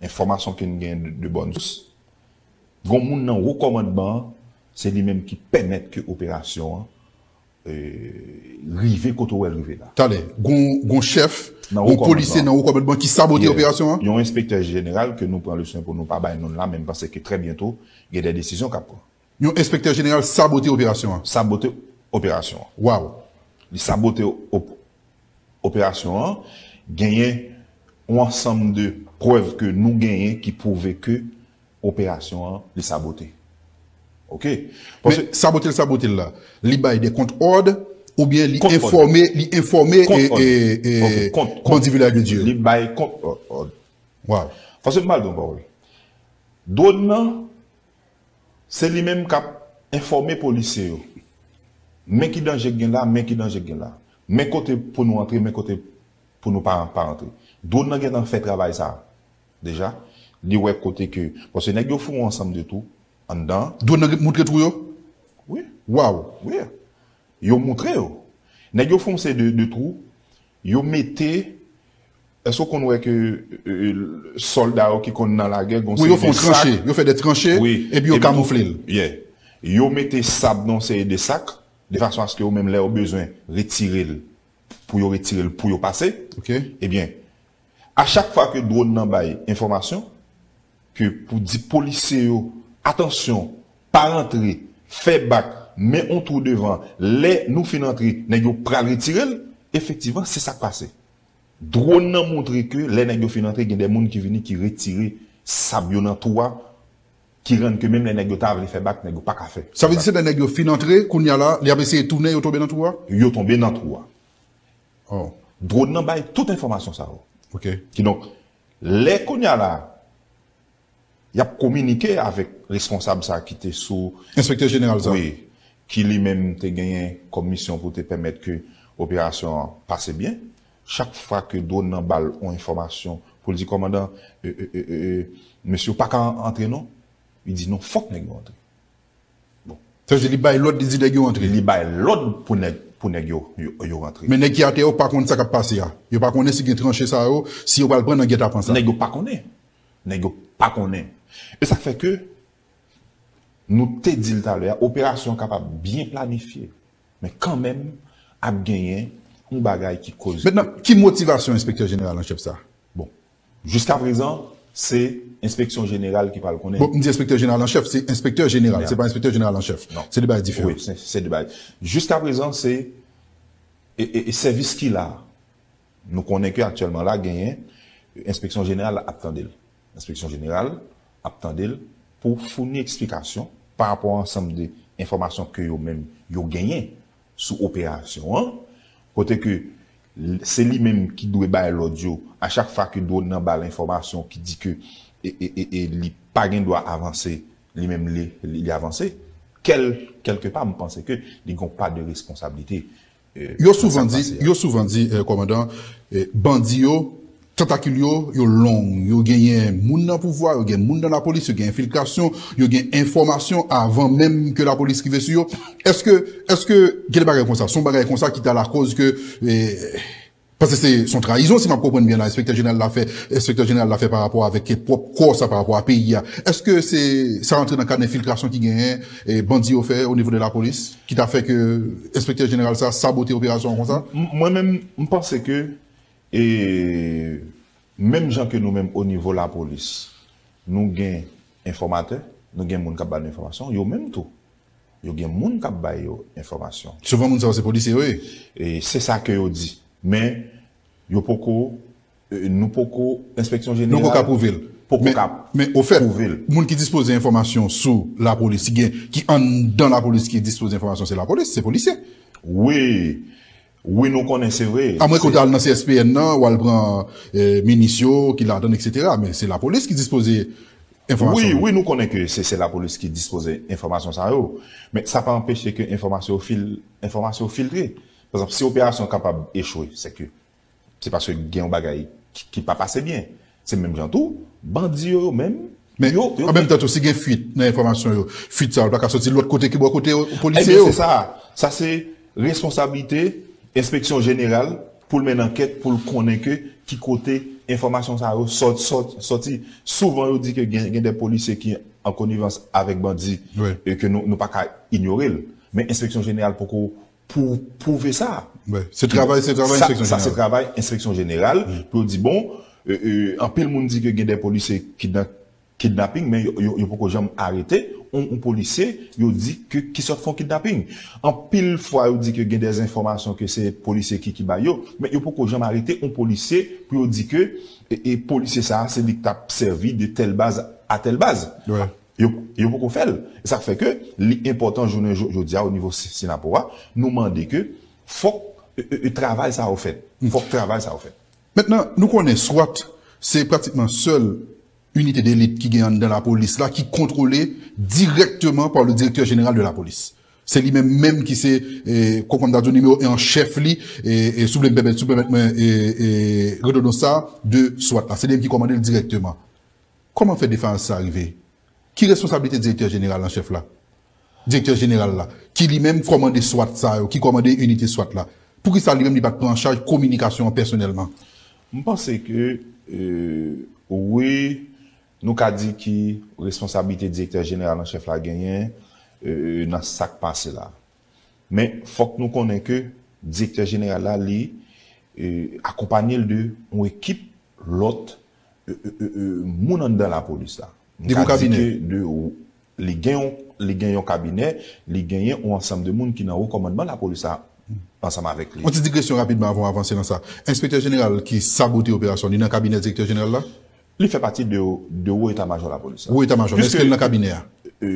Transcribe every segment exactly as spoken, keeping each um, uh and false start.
enfòmasyon ke n gen de, de bòn sous, gon moun nan wo kòmandman an, se li menm ki pèmèt ke operasyon an, e, rive kote w wè l rive la. Talè, gon, gon chèf, gon polisye nan wo kòmandman ki sabote operasyon an? Yon enspektè jeneral ke nou pran le swen pou nou pa bay non l la, men m panse ke trè byento, gen de desizyon k ap pran. Yon enspektè jeneral sabote operasyon an? Sabote operasyon an. Waw. Li sabote op-, operasyon an, genyen yon ansanm de prèv ke nou genyen ki pwouve ke operasyon an, li sabote. Oke? Men sabote l, sabote l la, li bay de kont òd, oubyen li enfòme, li enfòme, e, e, e, bandi Vilaj de Dye yo? Li bay kont òd. Waw. Paske m pral di yon pawòl. Dwòn nan, se li menm k ap enfòme polisye yo. Men ki danje k gen la, men ki danje k gen la. Men kote pou nou antre, men kote pou nou pa, pa antre. Dwòn nan gentan fè travay sa a. Deja, li wè kote ke, paske nèg yo fè yon ansanm de twou anndan. Dwòn nan moutre twou yo? Wi. Waw. Wi. Yo moutre yo. Nèg yo fè yon seri de, de twou, yo mete, èske w konn wè ke, e, e, sòlda yo ki konn nan lagè, gon seri de sak. Wi, yo fè yon tranche, yo fè de tranche, epi yo kamoufle l. Yeah. Yo mete sab nan yon seri de sak, de fason aske yo menm lè yo bezwen retire l, pou yo retire l, pou yo pase. Oke. Ebyen, a chak fwa ke dwòn nan bay enfòmasyon, ke pou di polisye yo, "Atansyon, pa rantre, fè bak, men on twou devan, lè nou fin antre, nèg yo pral retire l," efektivman, se sa k pase. Dwòn nan montre ke lè nèg yo fin antre, gen de moun ki vini, ki retire sab yo nan twou a, ki rann ke menm lè nèg yo ta vle fè bak, nèg yo pa ka fè. Sa vle di se lè nèg yo fin antre, kounye a la, li ap eseye tounen, yo tonbe nan twou a? Yo tonbe nan twou a. Oh. Dwòn nan bay tout enfòmasyon sa yo. Oke. Kidonk, lè kounye a la, y ap kominike avèk responsab sa ki te sou... Enspektè jeneral sa. Wi, ki li menm te genyen kòm misyon pou te pèmèt ke operasyon an pase byen. Chak fwa ke dwòn nan ba l yon enfòmasyon pou l di, "Kòmandan, e, e, e, e, e, mesye yo pa ka antre non," li di, "Non, fòk nèg yo antre." Bon. Sa vle di li bay lòd, li di nèg yo antre. Li bay lòd pou nèg, pou nèg yo, yo, yo rantre. Men nèg ki atè yo pa konn sa k ap pase a. Yo pa konnen si gen tranche sa yo, si yo pral pran nan gètapan sa. Nèg yo pa konnen. Nèg yo pa konnen. E sa k fè ke nou te di l talè a, operasyon an kapab byen planifye, men kanmenm ap genyen yon bagay ki koz. Mentnan, ki motivasyon enspektè jeneral an chèf sa? Bon, jiskaprezan, se enspeksyon jeneral ki pral konnen. Bon, m di enspektè jeneral an chèf, se enspektè jeneral, se pa enspektè jeneral an chèf. Non. Se de bagay diferan. Wi, se, se de bagay. Jiskaprezan, se, e, e, e sèvis ki la. Nou konnen ke aktyèlman la, genyen, enspeksyon jeneral ap tande l. Enspeksyon jeneral ap tande l pou founi eksplikasyon pa rapò a ansanm de enfòmasyon ke yo menm yo genyen sou operasyon an, kote ke l-, se li menm ki dwe bay lòd yo a chak fwa ke dwòn nan ba l enfòmasyon ki di ke e, e, e, e li pa gen dwa avanse, li menm li, li, li avanse, kèl, kèlkepa, m panse ke li gen yon pa de responsablite. Yo souvan di, yo souvan di, eh, kòmandan, eh, bandi yo, tantakil yo, yo long. Yo genyen moun nan pouvwa, yo gen moun nan lapolis, yo gen enfiltrasyon, yo gen enfòmasyon avan menm ke lapolis rive sou yo. Èske, èske gen de bagay konsa? Se yon bagay konsa ki ta lakòz ke, eh, paske se, se yon trayizon, si m ap konprann byen la, enspektè jeneral la fè, enspektè jeneral la fè pa rapò avèk pwòp kò sa, pa rapò a peyi a. Èske se, sa rantre nan kad enfiltrasyon ki genyen, eh, bandi yo fè o nivo de lapolis? Ki ta fè ke enspektè jeneral sa sabote operasyon an konsa? M-, mwen menm, m panse ke, e, menm jan ke nou menm o nivo lapolis, nou gen enfòmatè, nou gen moun k ap ba nou enfòmasyon, yo menm tou, yo gen moun k ap ba yo enfòmasyon. Souvan moun sa yo se polisye yo ye. E se sa ke yo di. Men, yo poko, e, nou poko, enspeksyon jeneral poko ka pwouve l. Poko ka pwouve l. Men, men, ofèt, moun ki dispoze enfòmasyon sou lapolis, ki gen, ki anndan lapolis ki dispoze enfòmasyon, se lapolis, se polisye. Wi. Wi, nou konnen, se vre. Amwens ke w ta al nan C S P N nan, w al pran, e, minis yo ki ladan, et cetera. Men se lapolis ki dispoze enfòmasyon yo. Wi, wi, nou konnen ke se, se lapolis ki dispoze enfòmasyon sa yo. Men sa pa anpeche ke enfòmasyon yo fil-, enfòmasyon yo filtre. Pa egzanp, si operasyon kapab echwe, se ke se paske gen yon bagay ki, ki pa pase byen. Se menm jan tou, bandi yo, yo menm, men yo, yo an menm tan tou, si gen fuit nan enfòmasyon yo, fuit sa yo pa ka soti lòt kote ki bò kote polisye yo. Ebyen, se sa. Sa se responsablite enspeksyon jeneral pou l mennen ankèt, pou l konnen ke ki kote Enfòmasyon sa yo sòt, sòt, sòti. Souvan, yo di ke gen, gen de polisye ki an konivans avèk bandi, e ke nou, nou pa ka inyore l. Men Enspeksyon Jeneral poko pou, pwouve sa. Se travay, se travay Enspeksyon Jeneral. Sa, se travay Enspeksyon Jeneral pou yo di, bon, e, e, anpil moun di ke gen de polisye ki nan kidnaping, men yo, yo, yo poko janm arete yon, yon polisye, yo di ke ki sòt fè yon kidnaping. Anpil fwa, yo di ke gen de enfòmasyon ke se polisye ki, ki bay yo, men yo poko janm arete yon polisye pou yo di ke, e, e, polisye sa a, se li k t ap sèvi de tèl baz a tèl baz. Yo, yo poko fè l. E sa k fè ke li enpòtan jounen jo-, jodi a o nivo Si-, Sinapo a, nou mande ke fòk, e, e, e, travay sa yo fèt. Fòk travay sa yo fèt. Mentnan, nou konnen SWAT, se pratikman sèl inite delit ki gen anndan lapolis la, ki kontwole dirèkteman pa le directeur général de la police. Se li menm menm ki se, e, kòm m ta di w, nimewo en an chèf li, e, e, si w vle m pèmèt, si w pèmèt mwen, e, e, redondans sa, de SWAT la. Se li menm ki kòmande l dirèkteman. Kòman fè defayans sa rive? Ki responsablite direktè jeneral an chèf la? Direktè jeneral la, ki li menm kòmande SWAT sa yo, ki kòmande inite SWAT la, poukisa li menm li pa t pran an chaj kominikasyon an pèsonèlman? M panse ke, e, wi, nou ka di ki responsablite direktè jeneral an chèf la genyen, e, nan sa k pase la. Men fòk nou konnen ke direktè jeneral la, li, e, akonpanye l de yon ekip lòt, e, e, e, e, moun anndan lapolis la. M ka di ke de, li gen yon, li gen yon kabinè, li genyen yon ansanm de moun ki nan wo kòmandman lapolis la ansanm avèk li. Yon ti digresyon rapidman avan w avanse nan sa. Enspektè jeneral ki sabote operasyon, li nan kabinè direktè jeneral la? Li fè pati de, de wo eta majò lapolis la. Wo eta majò, men èske l nan kabinè a? E,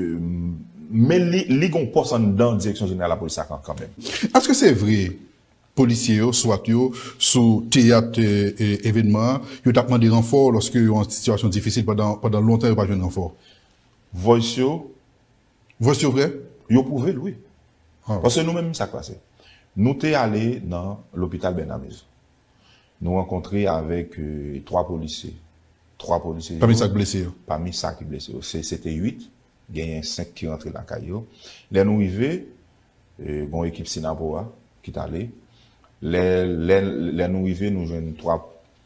men li, li gen yon pòs anndan direksyon jeneral lapolis la kan, kanmenm. Èske se vre polisye yo, SWAT yo, sou teyat, e, e, evènman an, yo t ap mande ranfò lòske yo an sitiyasyon difisil pandan, pandan lontan yo pa jwenn ranfò? Voice yo. Voice yo vrè? Yo pwouve l, wi. Paske nou menm, sa k pase? Nou te ale nan lopital Bènamezon. Nou rankontre avèk, e, twa polisye. Twa polisye yo. Pami sa k blese yo? Pami sa ki blese yo. Se, se te uit. Genyen senk ki rantre lakay yo. Lè nou rive, e, gen yon ekip Sinapo a ki t ale. Lè, lè, lè nou rive, nou jwenn twa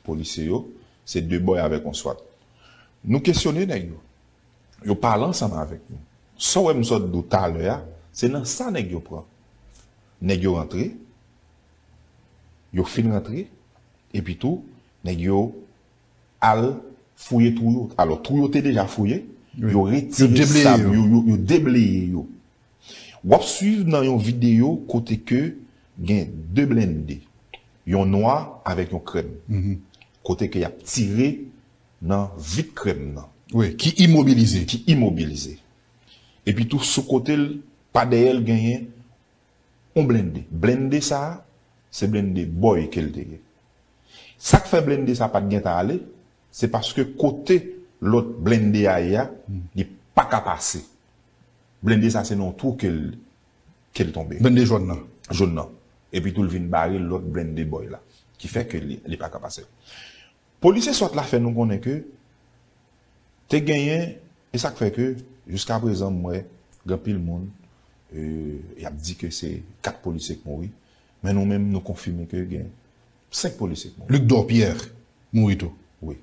polisye yo. Se de bòy avèk yon SWAT. Nou kesyone nèg yo. Yo pale ansanm avèk nou. Sa w wè m sot di w talè a, se nan sa nèg yo pran. Nèg yo rantre, yo fin rantre, epi tou, nèg yo al fouye twou yo. Alò, twou yo te deja fouye, yo retire sab yo, yo, yo debleye yo. W ap swiv nan yon videyo kote ke gen de blende, yon nwa avèk yon krèm, kote ke y ap tire nan vit krèm nan. Wi, ki imobilize. Ki imobilize. Epi tou, sou kote l, pa dèyè l, genyen yon blende. Blende sa a, se blende bòy ke l te ye. Sa k fè blende sa pa t gentan ale, se paske kote lòt blende a ye a, li pa ka pase. Blende sa, se nan yon twou ke l, ke l tonbe. Blende jòn nan. Jòn nan. Epi tou, l vin bare lòt blende bòy la, ki fè ke li, li pa ka pase. Polisye SWAT la fè nou konnen ke te genyen, e sa k fè ke, jiskaprezan, m wè gen anpil moun, e, y ap di ke se kat polisye k mouri, men nou menm, nou konfime ke gen senk polisye k mouri. Luc Dorpierre mouri tou. Wi.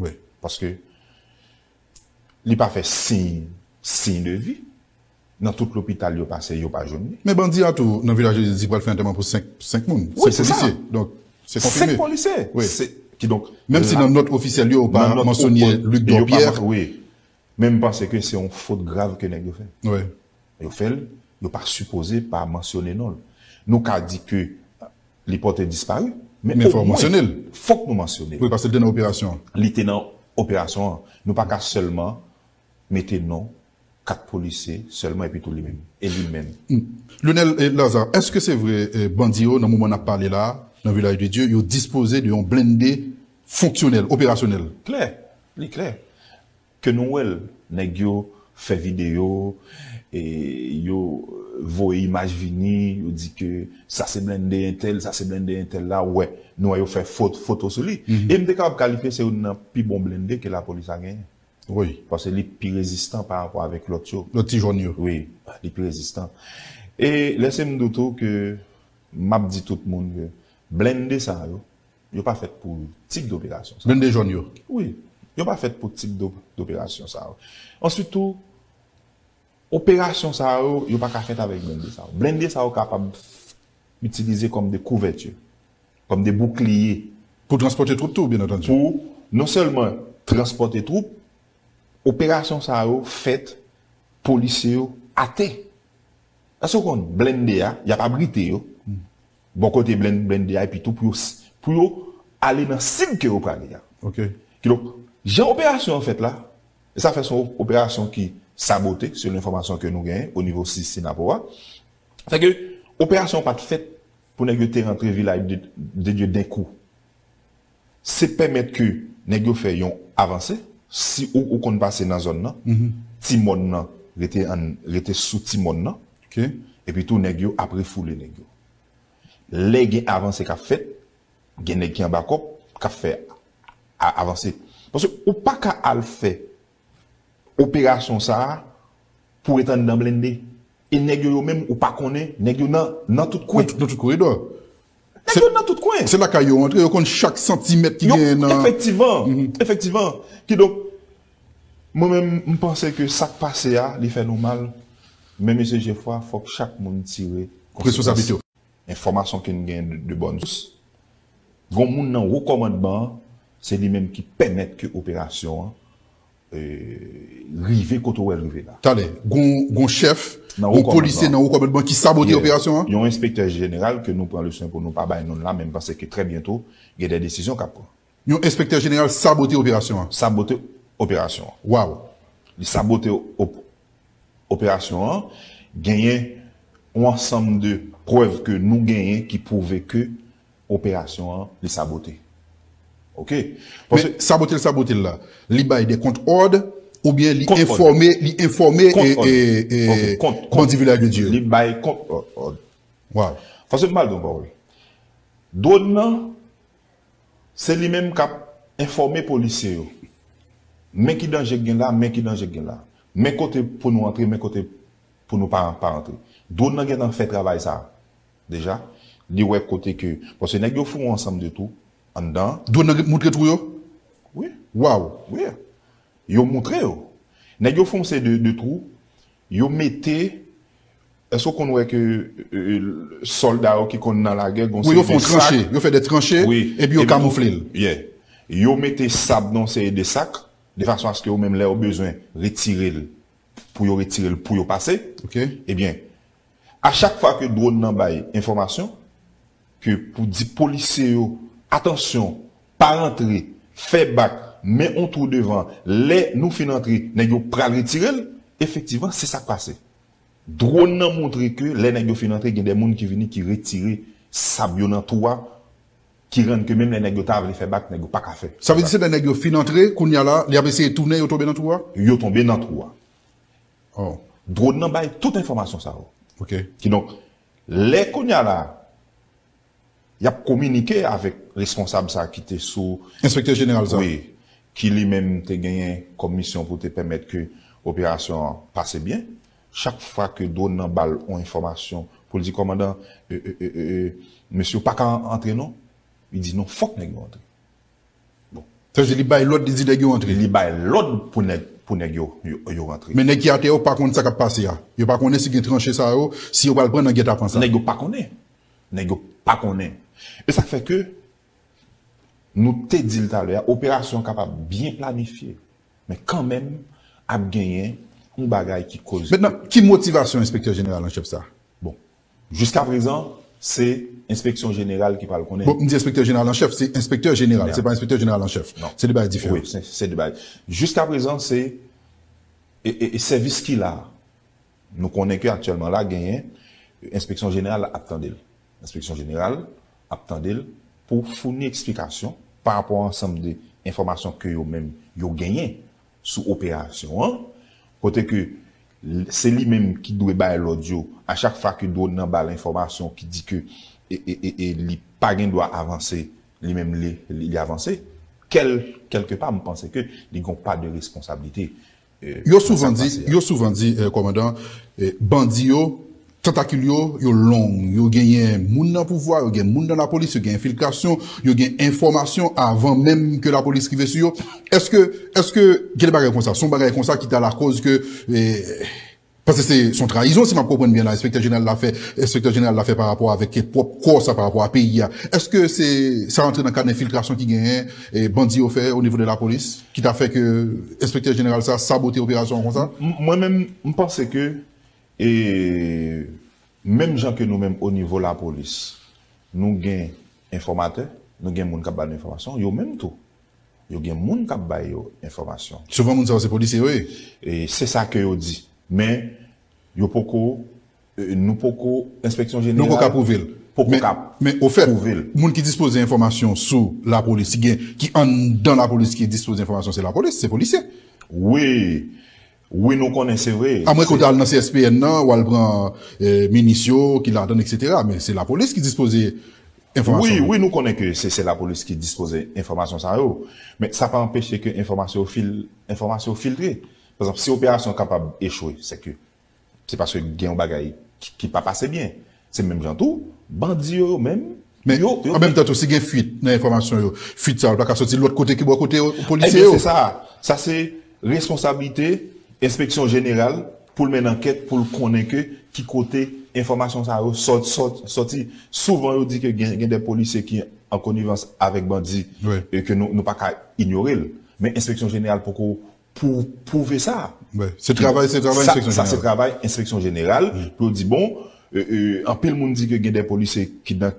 Wi. Paske li pa fè siy, siy de vi. Nan tout lopital yo pase, yo pa jwenn li. Men bandi a tou, nan Vilaj de Dye, di pral fè antèman pou senk, senk moun. Wi, se sa. Senk polisye. Donk, se konfime. Senk polisye. Wi. Se, kidonk, menm si nan nòt ofisyèl yo, yo pa mansyone Luc Dorpierre. Wi. Men m panse ke se yon fot grav ke nèg yo fè. Wi. Yo fè l, yo pa sipoze pa mansyone non l. Nou ka di ke li pòte dispari, men fòk nou mansyone l. Fòk nou mansyone l. Wi, paske l te nan operasyon an. Li te nan operasyon an. Nou pa ka sèlman mete non kat polisye sèlman epi tou li menm. E li menm. Lionel, e, Lazarre, èske se vre, e, bandi yo, nan moman n ap pale la, nan Vilaj de Dye, yo dispoze de yon blende fonksyonèl, operasyonèl? Klè, li klè. Ke nou wè l, nèg yo fè videyo, e yo voye imaj vini, yo di ke sa se blende entèl, sa se blende entèl la, ou wè, nou wè yo fè fot-, foto sou li. E m te kapab kalifye se youn nan pi bon blende ke lapolis la genyen. Wi. Paske li pi rezistan pa rapò avèk lòt yo. Lòt ti jòn yo. Wi, li pi rezistan. E lèse m di w tou ke m ap di tout moun ke blende sa yo, yo pa fèt pou tip doperasyon sa. Blende jòn yo. Wi, yo pa fèt pou tip do- doperasyon sa yo. Answit tou, operasyon sa yo, yo pa ka fèt avèk blende sa yo. Blende sa yo kapab itilize kòm de kouvèti, kòm de boukliye. Pou transpòte twoup tou, byen antandi. Pou non sèlman transpòte twoup, operasyon sa yo fèt, polisye yo atè. Èske w konn blende a, y ap abrite yo bò kote blen- blende a, epi tou pou yo, s- pou yo ale nan sib ke yo prale a. Ok. Kidonk, jan operasyon an fèt la, e sa fè se yon operasyon ki sabote, selon enfòmasyon ke nou genyen o nivo si- Synapoha. Sa ke operasyon an pa t fèt pou nèg yo te rantre Vilaj de, de Dye denkou. Se pèmèt ke nèg yo fè yon avanse, si ou, ou konn pase nan zòn nan, ti mòn nan rete, an, rete sou ti mòn nan, epi tou nèg yo ap refoule nèg yo. Lè gen avanse k ap fèt, gen nèg ki anba kòb k ap fè a- avanse. Paske ou pa ka al fè operasyon sa a pou ret anndan blende. E nèg yo, yo menm, ou pa konnen, nèg yo nan, nan tout kwen. Nan tout, nan tout koridò. Nèg yo nan tout kwen. Se lakay yo antre, yo konn chak santimèt ki genyen nan. Efektivman, efektivman. Kidonk, mwen menm, m panse ke sa k pase a, li fè nou mal. Men mesye Jefwa, fòk chak moun tire konsekwans. Enfòmasyon ke n gen de, de bòn sous. Gon moun nan wo kòmandman an, se li menm ki pèmèt ke operasyon an, e, rive kote w wè l rive la. Talè, gon, gon chèf, gon polisye nan wo kòmandman ki sabote operasyon an? Yon enspektè jeneral ke nou pran le swen pou nou pa bay non l la, men m panse ke trè byento, gen de desizyon k ap pran. Yon enspektè jeneral sabote operasyon an? Sabote operasyon an. Waw! Li sabote op- operasyon an, genyen yon ansanm de prèv ke nou genyen ki pwouve ke operasyon an, li sabote. Ok? Men sabote l, sabote l la, li bay de kont òd, oubyen li enfòme, li enfòme bandi Vilaj de Dye? Li bay kont òd. Waw. Paske m pral di yon pawòl. Dwòn nan, se li menm k ap enfòme polisye yo. Men ki danje k gen la, men ki danje k gen la. Men kote pou nou antre, men kote pou nou pa, pa antre. Dwòn nan gentan fè travay sa a. Deja, li wè kote ke, paske nèg yo fè yon ansanm de twou anndan. Dwòn nan moutre twou yo? Wi. Waw. Wi. Yo moutre yo. Nèg yo fè yon seri de, de twou, yo mete, èske w konn wè ke, e, e, sòlda yo ki konn nan lagè, gon seri de sak. Wi, yo fè yon tranche, yo fè de tranche, epi yo kamoufle l. Yeah. Yo mete sab nan yon seri de sak, de fason aske yo menm lè yo bezwen retire l, pou yo retire l, pou yo pase. Ok. Ebyen, a chak fwa ke dwòn nan bay enfòmasyon, ke pou di polisye yo, atansyon, pa rantre, fè bak, men yon twou devan, lè nou fin antre, nèg yo pral retire l, efektivman, se sa k pase. Dwòn nan moutre ke lè nèg yo fin antre, gen de moun ki vini ki retire sab yo nan twou a, ki rann ke menm lè nèg yo ta vle fè bak, nèg yo pa ka fè. Sa vle di se lè nèg yo fin antre, kounye a la, li ap eseye tounen, yo tonbe nan twou a? Yo tonbe nan twou a. Oh. Dwòn nan bay tout enfòmasyon sa yo. Ok. Kidonk, lè kounye a la, y ap kominike avèk responsab sa ki te sou. Enspektè jeneral sa. Wi, ki li menm te genyen kòm misyon pou te pèmèt ke operasyon an pase byen. Chak fwa ke dwòn nan ba l yon enfòmasyon pou l di, "Kòmandan, e, e, e, e, e, mesye yo pa ka antre non," li di, "Non, fòk nèg yo antre." Bon. Sa vle di li bay lòd, li di nèg yo antre. Li bay lòd pou nèg, pou nèg yo, yo, yo rantre. Men nèg ki atè yo pa konn sa k ap pase a. Yo pa konnen si gen tranche sa yo, si yo pral pran nan gètapan sa. Nèg yo pa konnen. Nèg yo pa konnen. E sa k fè ke nou te di l talè a, operasyon an kapab byen planifye, men kanmenm ap genyen yon bagay ki koz. Mentnan, ki motivasyon enspektè jeneral an chèf sa? Bon, jiskaprezan, se enspeksyon jeneral ki pral konnen. Bon, m di enspektè jeneral an chèf, se enspektè jeneral, se pa enspektè jeneral an chèf. Non. Se de bagay diferan. Wi, se, se de bagay. Jiskaprezan, se, e, e, e sèvis ki la. Nou konnen ke aktyèlman la, genyen, enspeksyon jeneral ap tande l. Enspeksyon jeneral ap tande l pou founi eksplikasyon pa rapò a ansanm de enfòmasyon ke yo menm yo genyen sou operasyon an, kote ke l-, se li menm ki dwe bay lòd yo a chak fwa ke dwòn nan ba l enfòmasyon ki di ke e, e, e, e li pa gen dwa avanse, li menm li, li, li avanse. Kèl-, kèlkepa, m panse ke li gon pa de responsablite. Yo souvan di, yo souvan di, eh, kòmandan, eh, bandi yo tantakil yo, yo long. Yo genyen moun nan pouvwa, yo gen moun nan lapolis, yo gen enfiltrasyon, yo gen enfòmasyon avan menm ke lapolis rive sou yo. Èske, èske gen de bagay konsa? Se yon bagay konsa ki ta lakòz ke, eh, paske se, se yon trayizon, si m ap konprann byen la, enspektè jeneral la fè, enspektè jeneral la fè pa rapò avèk pwòp kò sa, pa rapò a peyi a. Èske se, sa rantre nan kad enfiltrasyon ki genyen, eh, bandi yo fè o nivo de lapolis, ki ta fè ke enspektè jeneral sa sabote operasyon an konsa? M-, mwen menm, m panse ke, eh, menm jan ke nou menm o nivo lapolis, nou gen enfòmatè, nou gen moun k ap ba nou enfòmasyon, yo menm tou, yo gen moun k ap ba yo enfòmasyon. Souvan moun sa yo se polisye yo ye. E se sa ke yo di. Men, yo poko, eh, nou poko, enspeksyon jeneral poko ka pwouve l. Poko ka pwouve l. Men, men ofèt, moun ki dispoze enfòmasyon sou lapolis, ki gen, ki anndan lapolis ki dispoze enfòmasyon, se lapolis, se polisye. Wi. Wi, nou konnen, se vre. Amwen ke w ta al nan C S P N nan, w al pran, eh, minis yo ki ladann, etsetera. Men se lapolis ki dispoze enfòmasyon. Wi, wi, nou konnen ke se, se lapolis ki dispoze enfòmasyon sa yo. Men sa pa anpeche ke enfòmasyon yo fil-, enfòmasyon yo filtre. Pa egzanp, si operasyon kapab echwe, se ke se paske gen yon bagay ki, ki pa pase byen. Se menm jan tou, bandi yo, yo menm, men yo, yo an menm tan tou, si gen fuit nan enfòmasyon yo, fuit sa yo pa ka soti lòt kote ki bò kote yo, polisye yo. Ebyen, se sa. Sa se responsablite enspeksyon jeneral pou l mennen ankèt, pou l konnen ke ki kote enfòmasyon sa yo sòt, sòt, sòti. Souvan, yo di ke gen, gen de polisye ki an konivans avèk bandi, wi, e ke nou, nou pa ka inyore l. Men enspeksyon jeneral poko pou pwouve sa. Wi, se travay, se travay enspeksyon jeneral. Sa, sa se travay enspeksyon jeneral pou yo di, bon, e, e, anpil moun di ke gen de polisye ki nan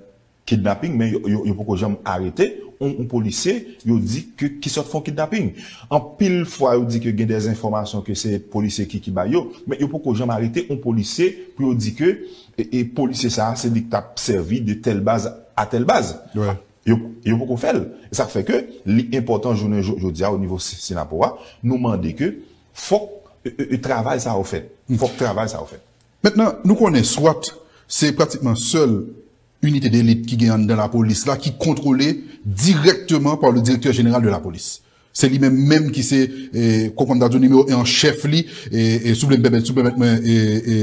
kidnaping, men yo, yo, yo poko janm arete yon, yon polisye, yo di ke ki sot fè yon kidnaping. Anpil fwa, yo di ke gen de enfòmasyon ke se polisye ki, ki ba yo, men yo poko janm arete yon polisye pou yo di ke, e, e, polisye sa a, se li k t ap sèvi de tèl baz a tèl baz. Wi. Yo, yo poko fè l. E sa k fè ke li enpòtan jounen jo-, jodi a, o nivo Si-, Sinapo a, nou mande ke fòk, e, e, e, travay sa yo fèt. Fòk travay sa yo fèt. Mentnan, nou konnen swat se pratikman sèl inite delit ki gen anndan lapolis la, ki kontwole dirèkteman pa le directeur général de la police. Se li menm menm ki se, eh, kòm m ta di w, nimewo en an chèf li, e, e, si w vle m pèmèt, si w pèmèt mwen, e, e,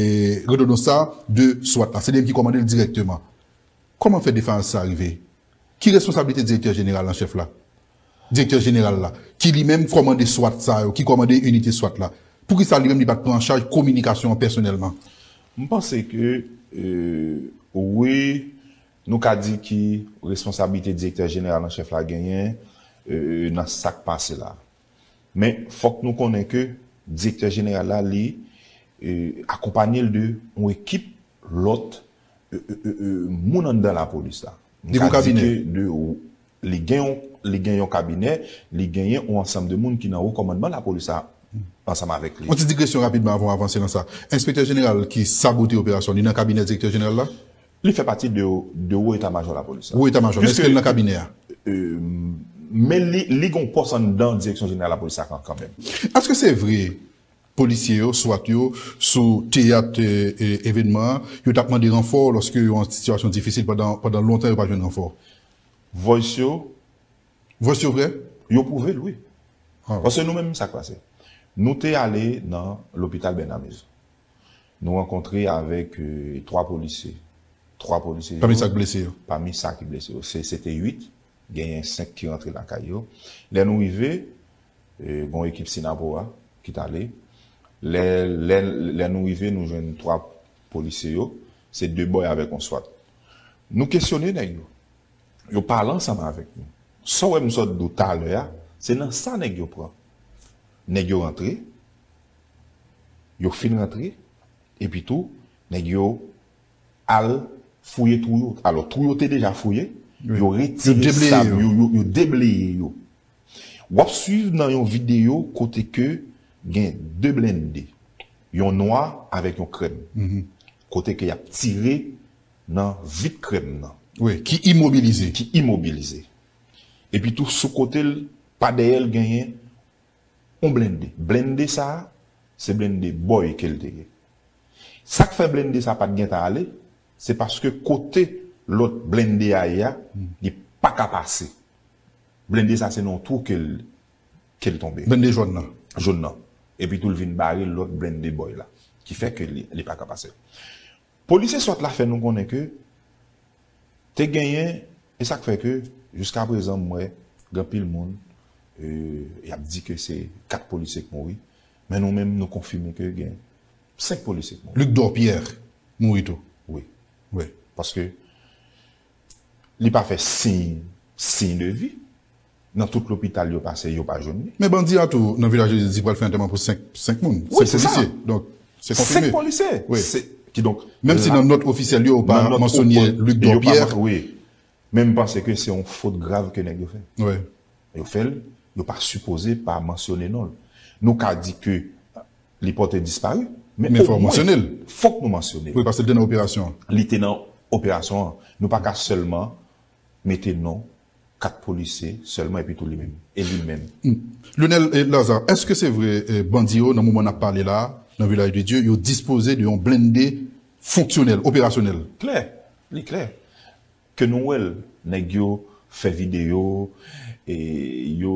redondan sa, de swat la. Se li menm ki kòmande l dirèkteman. Kòman fè defayans sa rive? Ki responsablite direktè jeneral an chèf la? Direktè jeneral la, ki li menm kòmande swat sa yo, ki kòmande inite swat la, poukisa li menm li pa t pran an chaj kominikasyon an pèsonèlman? M panse ke, e, wi, nou ka di ki responsablite direktè jeneral an chèf la genyen, e, nan sa k pase la. Men fòk nou konnen ke direktè jeneral la, li, e, akonpanye l de yon ekip lòt, e, e, e, e, moun anndan lapolis la. M ka di ke de, li gen yon, li gen yon kabinè, li genyen yon ansanm de moun ki nan wo kòmandman lapolis la ansanm avèk li. Yon ti digresyon rapidman avan w avanse nan sa. Enspektè jeneral ki sabote operasyon, li nan kabinè direktè jeneral la? Li fè pati de, de wo eta majò lapolis la. Wo eta majò, men èske l nan kabinè a? E, men li, li gen yon pòs anndan direksyon jeneral lapolis la kan, kanmenm. Èske se vre polisye yo, swat yo, sou teyat, e, e, evènman an, yo t ap mande ranfò lòske yo an sitiyasyon difisil pandan, pandan lontan yo pa jwenn ranfò? Voice yo. Voice yo vre? Yo pwouve l, wi. Ah. Paske nou menm, sa k pase? Nou te ale nan lopital Bènamez. Nou rankontre avèk, e, twa polisye. Twa polisye yo. Pami sa k blese yo? Pami sa ki blese yo. Se, se te uit, genyen senk ki rantre lakay yo. Lè nou rive, e, gen yon ekip Sinapo a ki t ale. Lè, lè, lè nou rive, nou jwenn twa polisye yo. Se de bòy avèk yon swat. Nou kesyone nèg yo. Yo pale ansanm avèk nou. Sa w wè m sot di w talè a, se nan sa nèg yo pran. Nèg yo rantre, yo fin rantre, epi tou, nèg yo al fouye twou yo. Alò, twou yo te deja fouye, yo retire sab yo, yo, yo debleye yo. W ap swiv nan yon videyo kote ke gen de blende, yon nwa avèk yon krèm, kote ke y ap tire nan vit krèm nan. Wi, ki imobilize. Ki imobilize. Epi tou, sou kote l, pa dèyè l, genyen yon blende. Blende sa a, se blende bòy ke l te ye. Sa k fè blende sa a pa t gentan ale, se paske kote lòt blende a ye a, li pa ka pase. Blende sa a, se nan yon twou ke l, ke l tonbe. Blende jòn nan. Jòn nan. Epi tou, l vin bare lòt blende bòy la, ki fè ke li, li pa ka pase. Polisye swat la fè nou konnen ke te genyen, e sa k fè ke jiska prezan m wè gen anpil moun, e, y ap di ke se kat polisye k mouri, men nou menm nou konfime ke gen senk polisye k mouri. Luc Dorpierre mouri tou. Wi. Wi. Paske li pa fè siy, siy de vi. Nan tout lopital yo pase, yo pa jwenn li. Men bandi a tou, nan Vilaj de Dye, di pral fè antèman pou senk, senk moun. Wi, se sa. Senk polisye. Donk, se konfime. Senk polisye. Wi. Se, kidonk, menm si la, nan nòt ofisyèl yo, yo pa mansyone Luc Dorpierre. Wi. Men m panse ke se yon fot grav ke nèg yo fè. Wi. Yo fè l, yo pa sipoze pa mansyone non l. Nou ka di ke li pòte dispari, men fòk nou mansyone l. Fòk nou mansyone l. Wi, paske l te nan operasyon an. Li te nan operasyon an. Nou pa ka sèlman mete non kat polisye sèlman epi tou li menm. E li menm. Hmm. Lionel, eh, Lazarre, èske se vre, eh, bandi yo, nan moman n ap pale la, nan Vilaj de Dye, yo dispoze de yon blende fonksyonèl, operasyonèl? Klè, li klè. Ke nou wè l, nèg yo fè videyo, e yo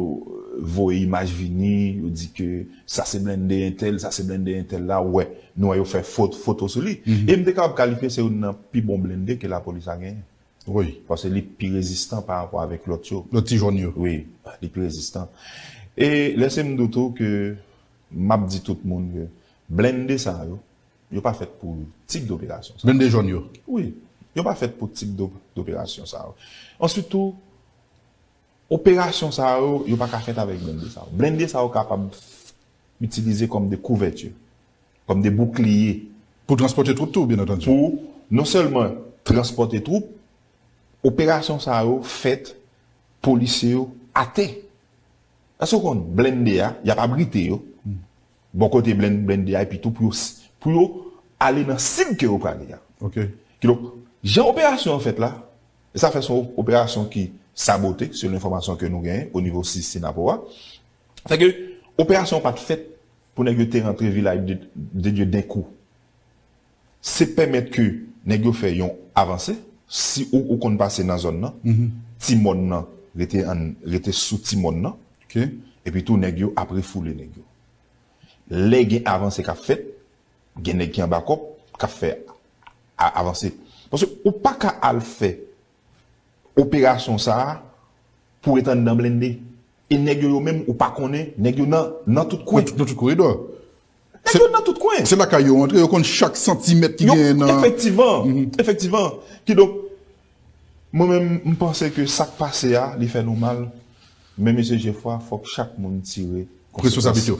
voye imaj vini, yo di ke sa se blende entèl, sa se blende entèl la, wè, nou wè yo fè fot-, foto sou li. Mhm. E m te kapab kalifye se youn nan pi bon blende ke lapolis la genyen. Wi. Paske li pi rezistan pa rapò avèk lòt yo. Lòt ti jòn yo. Wi, li pi rezistan. E lèse m di w tou ke m ap di tout moun ke blende sa yo, yo pa fèt pou tip doperasyon sa. Blende jòn yo. Wi, yo pa fèt pou tip do-, doperasyon sa yo. Answit tou, operasyon sa yo, yo pa ka fèt avèk blende sa yo. Blende sa yo kapab itilize kòm de kouvèti, kòm de boukliye. Pou transpòte twoup tou, byen antandi. Pou non sèlman transpòte twoup, operasyon sa yo fèt polisye yo atè. Èske w konn blende a, y ap abrite yo bò kote blen-, blende a, epi tou pou yo s-, pou yo ale nan sib ke yo prale a. Ok. Kidonk, jan operasyon an fèt la, e sa fè se yon operasyon ki sabote, selon enfòmasyon ke nou genyen o nivo sis Sinapo a, se ke operasyon an pa t fèt pou nèg yo te rantre Vilaj de, de Dye denkou. Se pèmèt ke nèg yo fè yon avanse, si ou, ou konn pase nan zòn nan, ti mòn nan, rete an, rete sou ti mòn nan, epi tou nèg yo ap refoule nèg yo. Lè gen avanse k ap fèt, gen nèg ki anba kòb k ap fè a-, avanse. Paske ou pa ka al fè operasyon sa a pou ret anndan blende. E nèg yo, yo menm, ou pa konnen, nèg yo nan, nan tout kwen. Nan tout koridò. Nèg yo nan tout kwen. Se lakay yo antre, yo konn chak santimèt ki genyen nan. Efektivman, efektivman. Kidonk, mwen menm, m panse ke sa k pase a, li fè nou mal. Men mesye Jefwa, fòk chak moun tire konsekwans. Responsablite yo.